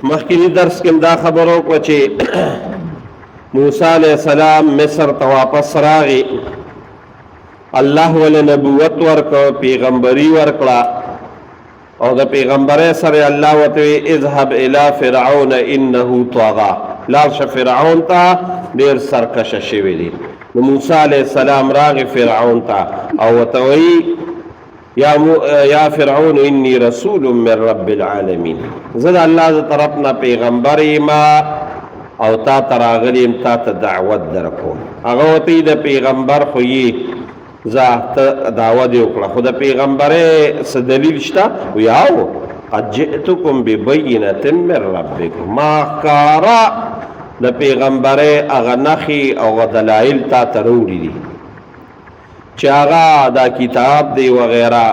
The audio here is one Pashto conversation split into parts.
مخکینی درس کې دا خبرو وکړه چې موسی علیہ السلام مصر ته واپس راغی، الله ول نبوت ورکړ، پیغمبري ورکړه، او د پیغمبري سره الله وته اذهب الى فرعون انه طغى، لاړ شه فرعون ته، ډیر سرکشه شوی دی. نو موسی علیہ السلام راغی فرعون ته او ورته وایي یا فرعون انی رسول من رب العالمین، زه د الله د طرف نه پیغمبر یم او تا ته راغلی یم، تا ته دعوت درکوم. هغه ورته د پیغمبر خو یې زه ته دعوت یې وکړه، خو د پیغمبرۍ څه دلیل شته؟ وایي او قد جئتکم ببینة من ربکم، ما ښکاره د پیغمبرۍ هغه نښې او هغه دلایل تا ته راوړي دي چې هغه دا کتاب دی وغیره،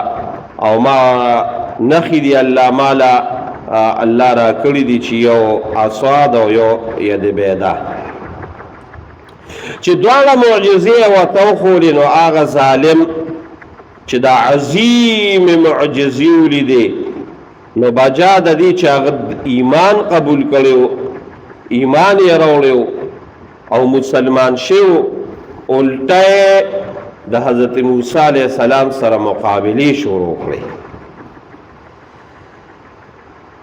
او ما نښې دي الله مالا الله را کړي دي چې یو عصا ده او یو ید بیده، چې دواړه معجزې ورته وښولې. نو هغه ظالم چې دا عظیم معجزې ولیدې، نو بجا د دې چې هغه ایمان قبول کړی، ایمان یې راوړی او مسلمان شو، الټه د حضرت موسی علیه السلام سره مقابلې شروع کړې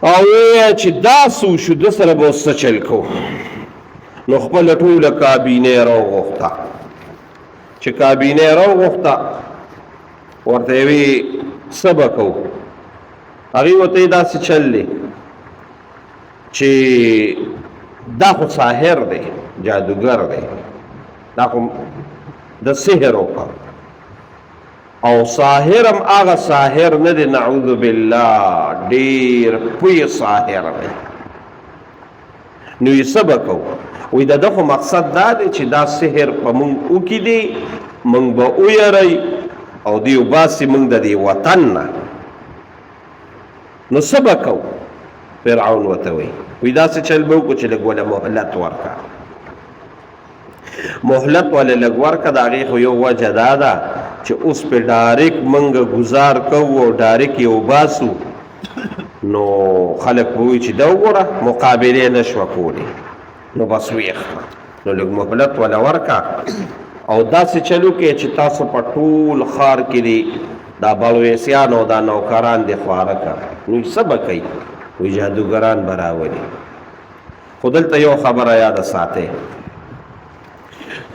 او ویې چې دا څه وشو، ده سره به اوس څه چل کوو. نو خپله ټوله کابینه یې راوغوښته. چې کابینه یې راوغوښته ورته یې وی څه به کوو؟ هغوی ورته یې داسې چل دی چې دا خو ساحر دی، جادوګر دی، دا خو د سحر وکړ، او ساحر هم هغه ساحر نه دی، نعوذ بالله، ډېر پوی ساحر دی. نو یې څه به کوو؟ وایي د ده خو مقصد دا دی چې دا سحر په مونږ وکړي دی، مونږ به ویروي او دی وباسي مونږ د دې وطن نه. نو څه به کوو؟ فرعون ورته وایي، وایي داسې چل به وکړو چې لږ وله مهلت ورکړه، مهلت ولې لږ ورکړه. د هغې خو یو وجه دا ده چې اوس پې ډایرک موږ ګزار کوو او ډایرک یې وباسو، نو خلک به وایي چې دا وګوره مقابلې نه شوه کولی، نو بس ویې خره. نو لږ مهلت وله ورکړه او داسې چل وکړئ چې تاسو په ټول ښار کې دي دا بړویسیان او دا نوکران دې خواره کړه. نو څه به کوي؟ وایي جادوګران به راولي. خو دلته یو خبره یاده ساتئ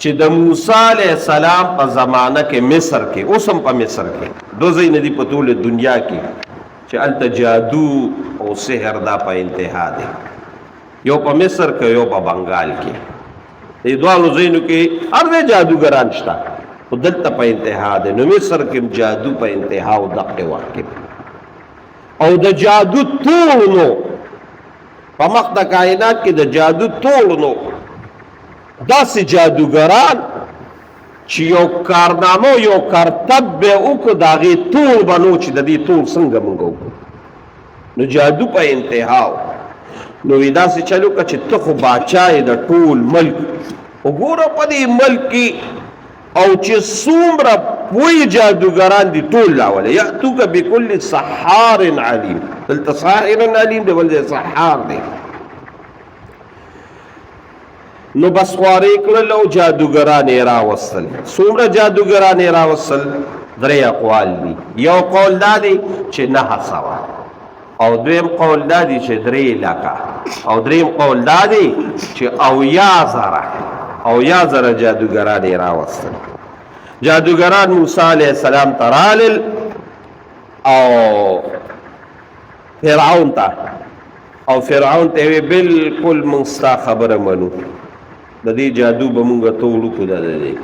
چې د موسی علیه السلام په زمانه کې مصر کې، اوس هم په مصر کې دوه ځایونه دي په ټوله دنیا کې چې هلته جادو او سحر دا په انتها دی، یو په مصر کې، یو په بنګال کې. دې دواړو ځایونو کې هر ځای جادوګران شته، خو دلته په انتها دی. نو مصر کې جادو په انتها او دقه وخت کې، او د جادو ټولو په مخ د کائنات کې د جادو ټولو داسې جادوګران چې یو کارنامه یو کرتب به وکړو، د هغې تور به نو چې د دې تور څنګه مونږ وکړو. نو جادو په انتها. نو وی داسې چل وکړه چې ته خو باچا یې د ټول ملک، وګوره په دې ملک کې او چې څومره پوی جادوګران دي ټول راوله، یأتوک بکل سحار علیم. دلته ساحر علیم دی، بل ځای سحار دی. نو بس خوارې کړل او جادوګران یې راوستل. څومره جادوګران یې راوستل؟ درې اقوال دي. یو قول دا دی چې 900، او دویم قول دا دی چې 3 لکه، او دریم قول دا دی چې 70,000. 70,000 جادوګران یې راوستل. جادوګران موسی علیه السلام ته رالل او فرعون ته، او فرعون ته وی بالکل مونږ ستا خبره منو، د دې جادو به مونږ توړ وکړو، د دې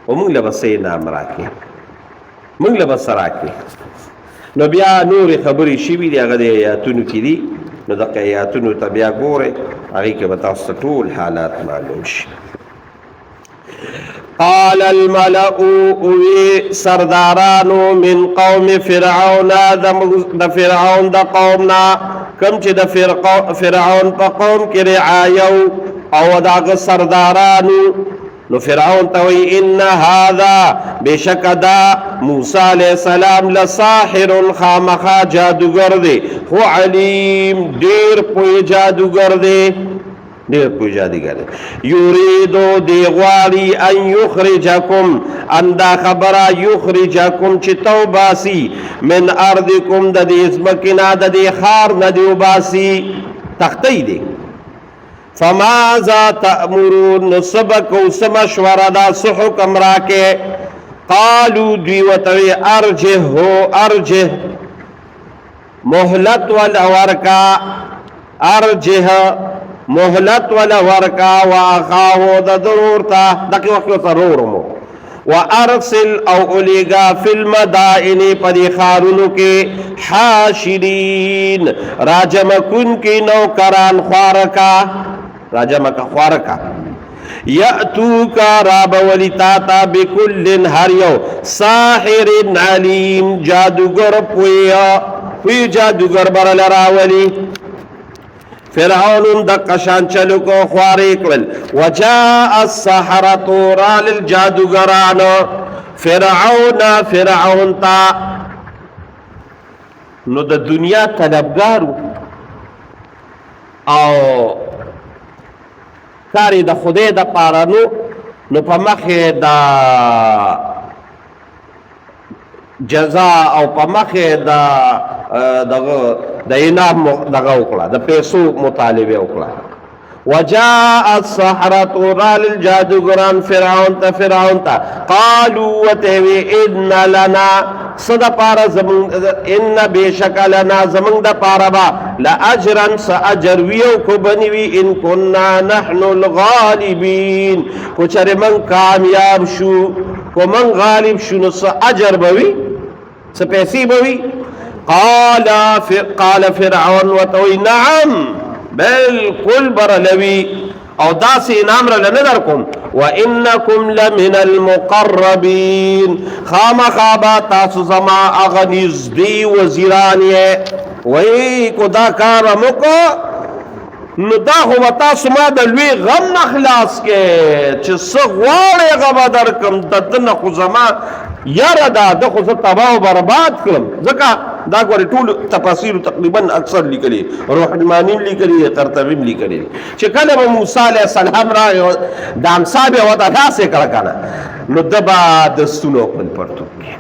او مونږ له به څه انعام راکړې، مونږ له به څه راکړې. نو بیا نورې خبرې شوي دي، هغه د آیاتونو کې دي. نو دغه آیاتونو ته بیا ګورئ، هغې کې به تاسو ته ټول حالات معلوم شي. قال الملأ، وی سردارانو، من قوم فرعون، د فرعون د قومنا، کم چې د فرعون په قوم کې رعایو او داغه سردارانو. نو فرعون ته وی ان هذا بشک دا موسی علیہ السلام لساحر خامخا جادوګر دی خو علیم ډیر پوی جادوګر دی، ډیر پوی جادوګر دی. یریدو دی غواړي ان یخرجکم، ان دا خبره یخرجکم چې توباسی من ارضکم د دې ځمکې نه، د دې ښار نه دی وباسي، تختې دی. فماذا تأمرون، نو سبق او سمشوره دا څه حکم راکې؟ قالو دوی وتوی ارجه هو ارجه، مهلت ول ورکا، ارجه مهلت ول ورکا، واخاه د ضرور تا دغه وخت ضرور مو، وارسل او اولیګا فی المدائن پدی خارونو کې حاشرین راجمکون کې نوکران خوارکا، راجمک خوارکا، یأتوکا راب ولی تا تا بکل هر یو ساحر علیم جادوګر پویا پوی جادوګر برل راولی. فرعون د قشان چلو کو خوارې کړل. وجاء السحرة رال الجادوګران فرعون فرعون تا. نو د دنیا طلبګارو او کاری د خدای د پاره، نو په مخه د جزا او په مخه د دغه د انعام دغه وکړه، د پیسو مطالبه وکړه. وجاء السحرة رال الجادوګران فرعون ته، فرعون ته. قالوا وتوی ان لنا صد پارا زمون، ان بشک لنا زمون د پارا با لاجرا ساجر ویو کو بنوی ان كنا نحن الغالبین، کو چر من کامیاب شو، کو من غالب شو، نو اجر بوي، څه پیسې بوي. قال قال فرعون وتوی نعم بالکل برلوي او داسې انعام را نه درکوم، وانکم لمن المقربین، خامخا با تاسو زما هغه نږدې وزیران یې. وایي کو دا کار مو نو دا خو به تاسو ما د لوی غم نه خلاص کې چې څه غواړې هغه به درکړم، د ده نه خو زما یاره دا ده خو زه تباه او برباد کړم. ځکه دا ګورې ټول تفاسیر تقریبا اکثر لیکلي، روح المانی هم لیکلي، قرطبي هم لیکلي، چې کله به موسی علیه السلام راغی د امسا به ورته داسې کړه که نه، نو ده به دستونه خپل پرتوګ کې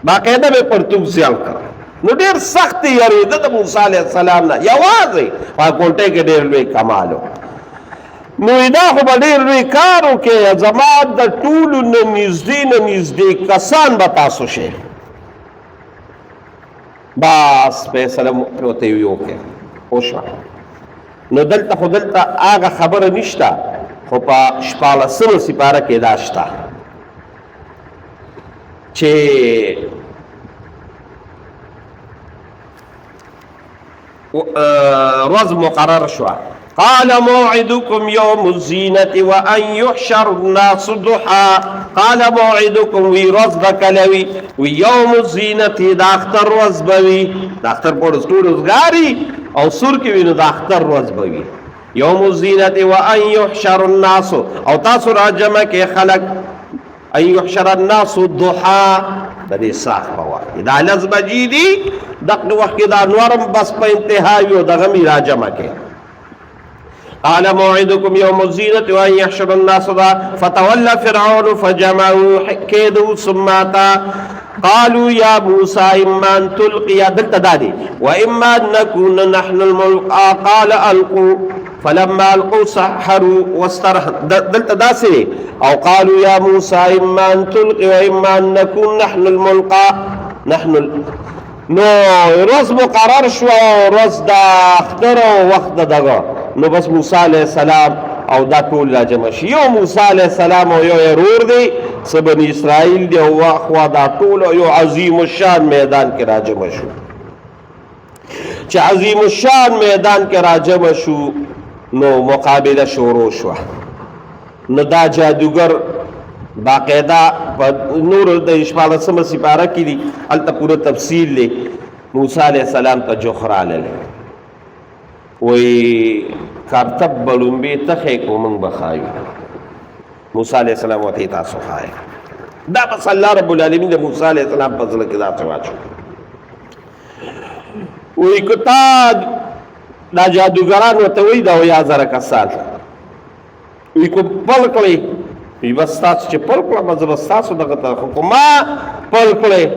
باقاعده به پرتوګ زیړ کړ. نو ډېر سخت یریده د موسی علیه السلام نه، یوازې په کونټې کې ډېر لوی کمال و. نو دا خو به ډېر لوی کار وکړي، زما د ټولو نه نږدې نه نږدې کسان به تاسو شئ. بس فیصله ورته یې وکړه وشوه. نو دلته خو دلته هغه خبره نشته، خو په 16مه سپاره کې دا شته چې روز مقرر شوه. قال موعدكم يوم الزينة وأن يحشر الناس ضحى. قال موعدكم وی روز بکلوي وی يوم الزينة د اختر روز بوي، د اختر په ورځ ټول روزګاری او سور کې وي، نو د اختر روز بوي يوم الزينة وأن يحشر الناس، او تاسو را جمع کې خلق، ان يحشر الناس الضحى د دې ساخ په وخت کې دا 10 بجې دي، دغه وخت کې دا نورم بس په انتها وي او دغه می را جمع کې. قال موعدكم يوم الزينة وأن يحشر الناس ضحى. فتولى فرعون فجمعوا كيده ثم أتى. قالوا يا موسى إما أن تلقي دلت دادي وإما أن نكون نحن الملقى. قال ألقوا، فلما ألقوا سحروا واسترح دلت داسي. أو قالوا يا موسى إما أن تلقي وإما أن نكون نحن الملقى نحن ال... نو روز مقرر شو، روز د اختر او وخت دغه. نو بس موسی علیه السلام او دا ټول را جمع شي، یو موسی علیه السلام او یو یې ورور دی څه بني اسرائیل دی، او واخوا دا ټول یو عظیم الشان میدان کې را جمع شو. چې عظیم الشان میدان کې را جمع شو نو مقابله شروع شوه. نو دا جادوګر باقاعده په نور د 16مه سپاره کې دي، هلته پوره تفصیل دی. موسی علیه السلام ته جوخ راللی وایي کرتب به ړومبی ته ښې کو موږ به ښایو. موسی علیه السلام ورته تاسو ښایئ. دا بس الله رب العالمین د موسی علیه السلام په زړه کې دا څه واچو. وی کتا دا جادوګران ورته وایي دا یا زره کسان وی کو پل کړی، وی بس تاسو چې پل کړه زه به ستاسو دغه ته، خو که ما پل کړی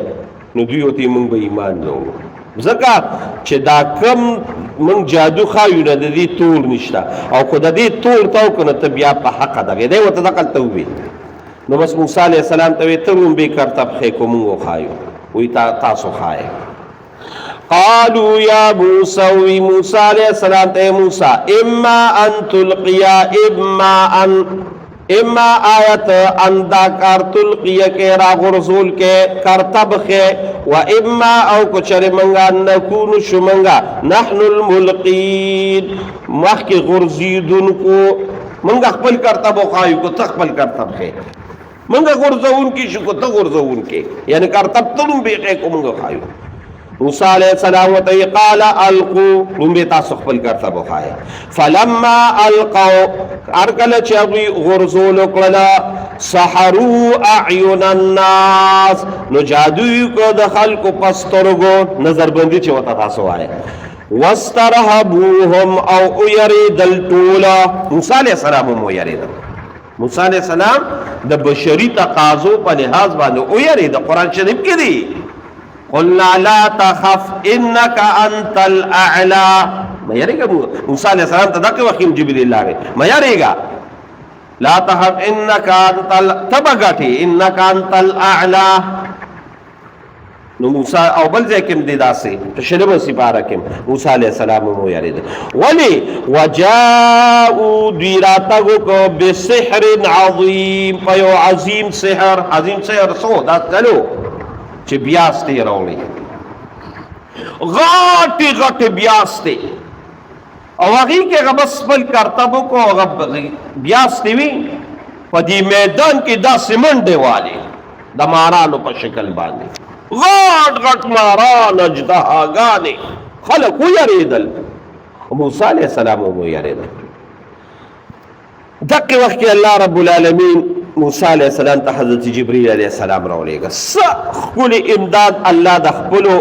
نو دوی ورته مونږ به ایمان نه وړو، ځکه چې دا کم مونږ جادو ښایو نه د دې تور نشته، او که د دې تور ته وکړه نو ته بیا په حقه دغې دی ورته دقلته وویل. نو بس موسی علیه السلام ته وایي ته ړومبی کرتب ښې کو مونږ وښایو، وایي تاسو ښایئ. قالوا یا موسی، وی موسی علیه السلام ته موسی اما ان تلقیا اما ان اما آیت ان دا کار تلقیه کې را غرزول کې کرتب خې، و اما او کچر منګه نکون شمنګه نحن الملقین مخکې غرزیدونکو، منګه خپل کرتب وخایو کو ته خپل کرتب خې، منګه غرزون کې شو کو ته غرزون کې، یعنی کرتب تلم به خې کو منګه خایو. موسی علیہ السلام ته قال القو، لومبه تاسو خپل کرتب وخایې. فلما القوا، ارکل چې هغوی غرزول کړله، سحروا اعین الناس، نو جادو یې کړ د خلکو په سترګو، نظربندي چې ورته تاسو وایې، واسترهبوهم او ویرېدل ټوله. موسی علیه السلام هم ویرېدل. موسی علیه السلام د بشري تقاضو په لحاظ باندې ویرېده. قرآن شریف کې دی قلنا لا تخف انك انت الاعلى. ما یریږه موسی علیه السلام ته دغه وخت جبرئیل لاغی، ما یریږه، لا تخف انك انت تبغټي انك انت الاعلى. نو موسی او بل ځای کې دی داسې په شلمه سپاره کې موسی علیه السلام مو یارید ولی وجاءوا دوی راتګ وکړو بسحر عظیم، په یو عظیم سحر. عظیم سحر څو دا تلو چې بیاستې راوړي، غټې غټې بیاستې، او هغې کې هغه بس خپل کرتب وکړو، هغه بیاستې وي په دې میدان کې داسې منډې والې د مارانو په شکل باندې، غټ غټ ماران، اژدهاګانې، خلک ویرېدل. موسی علیه السلام هم ویرېدل. دقه وخت کې الله رب العالمین موسی علیه السلام ته حضرت جبرئیل علیه السلام راولېږه. څه ښکلي امداد الله د خپلو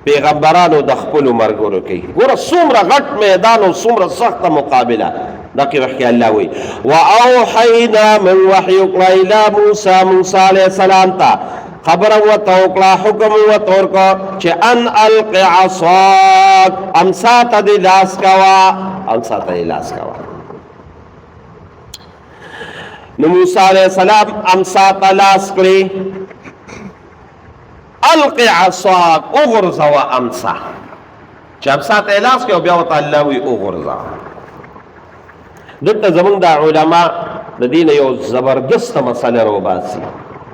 پیغمبرانو د خپلو ملګرو کوي. ګوره څومره غټ میدان او څومره سخته مقابله. دقه وخت کې الله وایي واوحینا، من وحی وکړه الی موسی، موسی علیه السلام ته خبره ورته وکړه، حکم ورته ورکړه چې ان الق عصاک، امسا ته دې لاس کوه، امسا ته دې لاس کوه. نو موسی علیه السلام امسا ته لاس کړې، الق عصاک، وغورځوه امسا. چې امسا ته یې لاس کړې او بیا ورته الله وایي وغورځوه. دلته زمونږ دا علما د دې نه یو زبردسته مسله راوباسي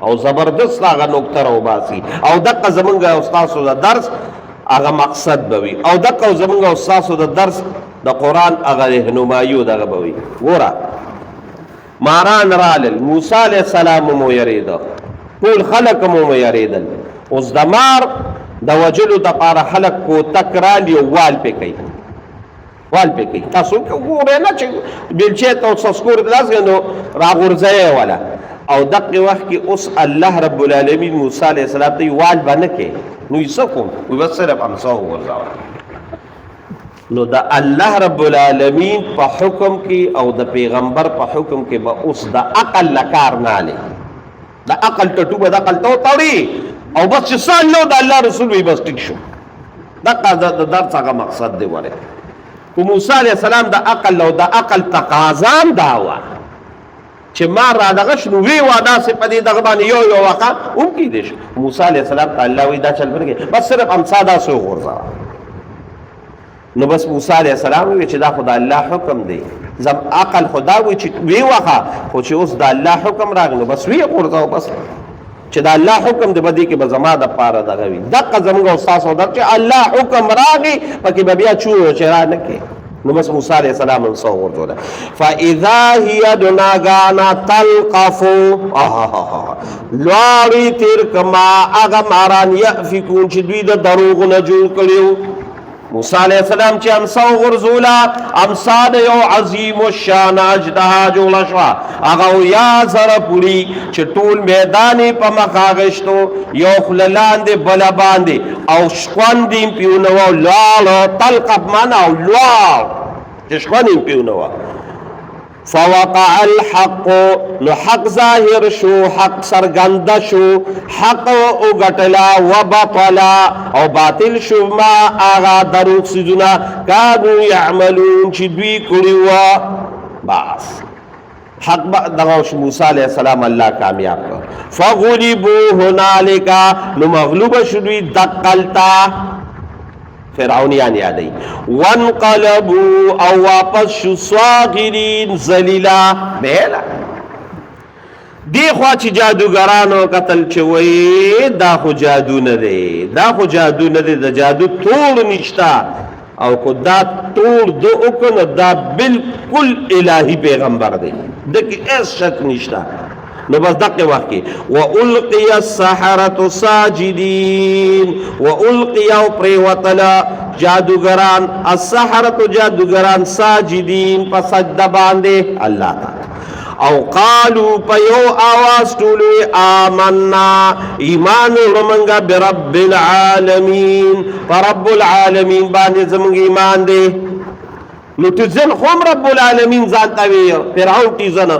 او زبردست هغه نکته راوباسي، او دقه زمونږ او ستاسو د درس هغه مقصد به وي، او دقه زمونږ او ستاسو د درس د قرآن هغه رهنمایي او دغه به وي. ګوره ماران رالل، موسی علیه السلام هم ویرېده، ټول خلک هم ویرېدل. اوس د مار د وژلو دپاره خلک کوتک رالي او وال پې کوي، وال پې کوي. تاسو ګورئ نه چې بیلچې ته او څسکور ته لاس نو راغورځوي وله. او دقه وخت کې اوس الله رب العالمین موسی علیه السلام ته وال به نه کوي، نو یې څه کوم؟ وایي بس صرف امسا وغورځوه. نو د الله رب العالمین په حکم کې او د پیغمبر په حکم کې به اوس د عقل نه کار نه اخلي، د عقل ټټو به د عقل ته وتړي او بس چې څه الله د الله رسول وي بس ټیک شو. دغه د درس هغه مقصد دی. وره کو موسی علیه السلام د عقل او د عقل تقاضا هم دا وه چې ما را دغه شنو وی وا داسې په دې دغه باندې یو یو واقع هم کېدی شي. موسی علیه السلام ته الله وایي دا چل بنګي بس صرف امسا داسې وغورځوه. نو بس موسی علیه السلام وویل چې دا خو د الله حکم دی، زم عقل خو دا وایي چې وی وخه، خو چې اوس د الله حکم راغی نو بس وی غورځوه، بس چې د الله حکم دی به دې کې به زما دپاره دغه وي. دقه زموږ او ستاسو در چې الله حکم راغی پکې به بیا چور چې را نه کړي. نو بس موسی علیه السلام هم څه وغورځوله. فاذا هي دناګانا تلقف، لواړي تیر کما هغه ماران یأفکون چې دوی د دروغو نه جوړ کړي وو. موسی علیہ السلام چې امسا وغورځوله، امسا د یو عظیم الشان اژدها جوړه شوه. هغه یا زره پوړي چې ټول میدان یې په مخ اغشتو، یو خوله لاندې بله باندې، او شخوند یې پې ونه وه، لواړ تلقف معنا او لواړ چې شخوند یې پې ونه وه. فوقع الحق، نو حق ظاهر شو، حق څرګند شو، حق وګټلا، وبطل او باطل شو ما هغه دروغ څیزونه کانو یعملون چې دوی کړي وه. بس حق دغه موسی علیه السلام الله کامیاب کړ. فغلبو هنالک، نو مغلوب شو دوی دقلتا، فرعونیان یادوي. وانقلبو او واپس شو صاغرین ذلیلا. بیلا دی خوا چې جادوګرانو قتل چې وای دا خو جادو نه دی، دا خو جادو نه دی، د جادو توړ نشتا، او کو دا توړ د وکنه دا بالکل الهی پیغمبر دی، دکې هیڅ شک نشتا. نو بس دقه وخت کې والقي السحرة ساجدين، والقي او پریوتلا جادوګران، السحرة جادوګران، ساجدين په سجده باندې الله تعالی. او قالو په یو آواز ټول آمنا، ایمان وروړو برب العالمین، پر رب العالمین باندې زمونږ ایمان دی. نو ټیزن خوم رب العالمین ځان ته وی فرعون ټیزن،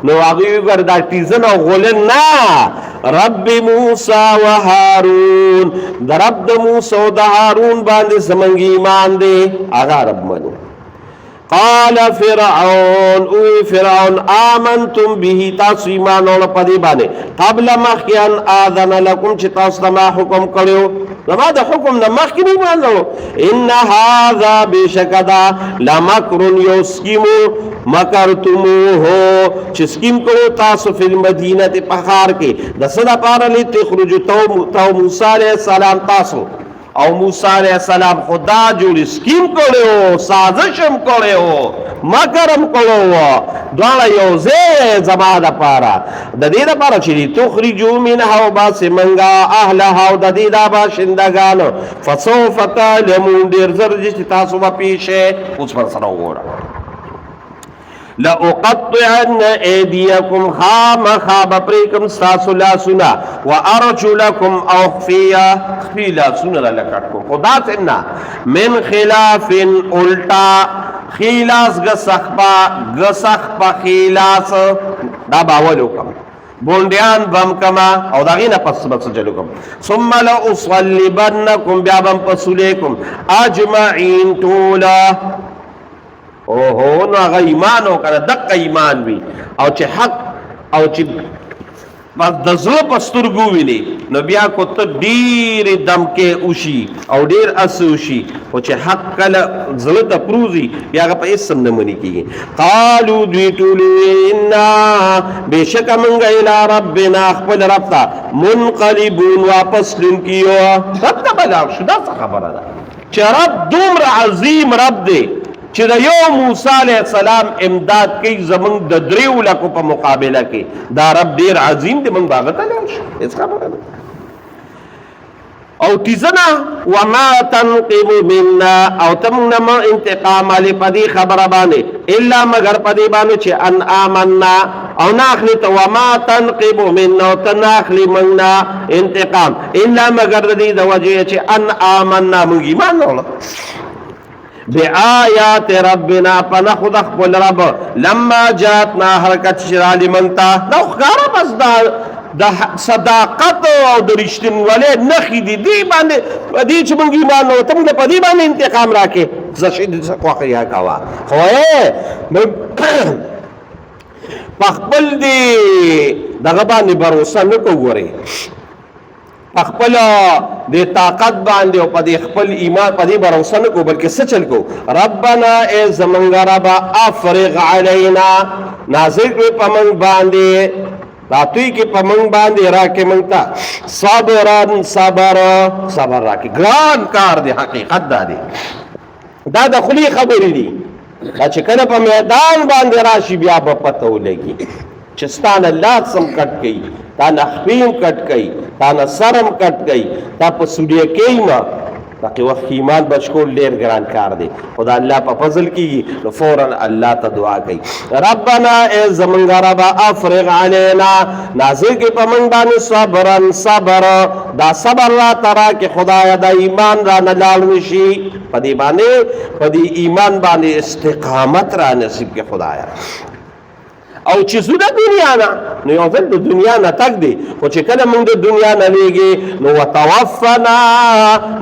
نو هغه وګور دا ټیزن او غولن نه، رب موسی و هارون، د رب د موسی او د هارون باندې زمونږ ایمان دی، هغه رب منو. قال فرعون، او فرعون، آمنتم به، تاسو ایمان وروړ په دې باندې قبل مخکې ان آذن لكم چې تاسو ته ما حکم کړو، زما د حکم نه مخکې ایمان وروړو. ان هذا بشک دا لمکر یو سکیم مکرتموه چې سکیم کړو تاسو فی المدینه په ښار کې، د څه دپاره؟ لتخرجوا تو موسی علیه السلام تاسو او موسی علیہ السلام خدا جوړ سکیم کړو، سازش هم کړو، مکر هم کړو، دواړه یو ځای زما د پاره، د دې لپاره چې تخرجو منها وباسي منګه اهلها او د دې دا باشندګانو. فسوف تعلمون، ډېر زر چې تاسو به پیښې. اوس ور سره وګوره، لأقطعن ايديكم، خامخا به پرېکم ستاسو لاسونه، وارجلکم او خفیه خپې لاسونه را لکټ کوم، خو داسې نه، من خلاف الټا، ښي لاس ګسخپه، ګسخپه ښي لاس، دا به اول وکړم، بونډیان بم کما او د هغې نه پس به څه چل وکړم. ثم لأصلبنکم، بیا به هم په سولې کوم، اجمعین ټوله. اوهو، نو هغه ایمان وکړه، دقه ایمان وي، او چې حق او چې بس د زړه په سترګو ویني، نو بیا کو ته ډېرې دمکې وشي او ډېر اس وشي، خو چې حق کله زړه ته پروزي بیا هغه په هېڅ هم نه منې کېږي. قالو دوی ټول انا بېشکه مونږ الی ربنا خپل رب ته منقلبون واپس تلونکي یو، رب ته به لاړ شو. دا څه خبره ده چې رب دومره عظیم رب دی چې د یو موسی علیه السلام امداد کوي زمونږ د دریو لکو په مقابله کې، دا رب ډیر عظیم دی، مونږ به هغه ته لاړ شو، هېڅ خبره نه. او تیزنه وما تنقم منا، او ته مونږ نه مه انتقام الې په دې خبره باندې الا مګر په دې باندې چې ان آمنا، او نه اخلي ته، وما تنقم منا، او ته نه اخلي مونږ نه انتقام الا مګر د دې د وجې چې ان آمنا، مونږ ایمان راوړه بآیات ربنا پنخو د خپل رب لما جاتنا حرکت چې رالی مونږ ته. دا ښکاره بس دا د صداقت او د رښتینولۍ نښې دي، دې باندې په دې چې مونږ ایمان راوړو ته مونږ په دې باندې انتقام راکړې، ځه چې څه خوښه یې کوه، خو په خپل دې دغه باندې باور نه کوو، ګورئ په خپل د طاقت باندې او په دې خپل ایمان په دې باور نه کوو، بلکې څه چل کوو؟ ربنا ای زمونږ رب افرغ علینا، نازل کړې په موږ باندې، راتوی کې په موږ باندې، راکې موږ ته صبرا، صبر صبر راکې. ګران کار دی، حقیقت دا دی، دا د خولې خبرې دي، دا چې کله په میدان باندې راشي بیا به پته ولګي چې ستا نه لاس هم کټ کوي، تا نه خپې هم کټ کوي، تا نه سر هم کټ کوي، تا په سولیه کوي. ما باقي وخت کې ایمان بچ کول ډیر ګران کار دی، خو دا الله په فضل کیږي. نو فورا الله ته دعا کوي، ربنا ای زمونږ رب، افرغ علینا، نازل کې په مونږ باندې صبرن صبر، دا صبر را ترا کې خدای، دا ایمان را نه لاړ نشي، په دې باندې، په دې ایمان باندې استقامت را نصیب کې خدای. او چې زو د دنیا نه، نو یو ځل د دنیا نه تګ دی، خو چې کله موږ د دنیا نه لیږي نو وتوفنا،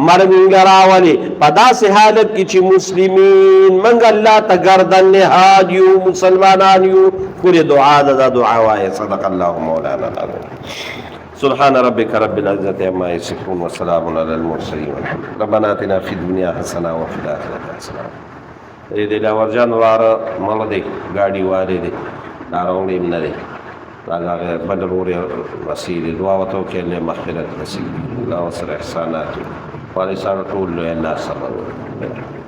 مرګ موږ راولي په داسې حالت کې چې مسلمین، موږ الله ته ګردن نهاد یو، مسلمانان یو. پورې دعا ده، دا دعا وایه. صدق الله مولانا العظیم. سبحان ربك رب العزة عما يصفون وسلام على المرسلين والحمد. ربنا آتنا في الدنيا حسنة وفي الآخرة حسنة. د دلاور جان واره مړ دی، ګاډي واري دی، دا راوړی هم نه دی، دا هغه بل ورور یې رسېدي. دعا ورته وکړئ، الله یې مغفرت نصیب کړي، الله ورسره احسانات وکړي. افغانستان ټول لوی الله صبر ورکړي.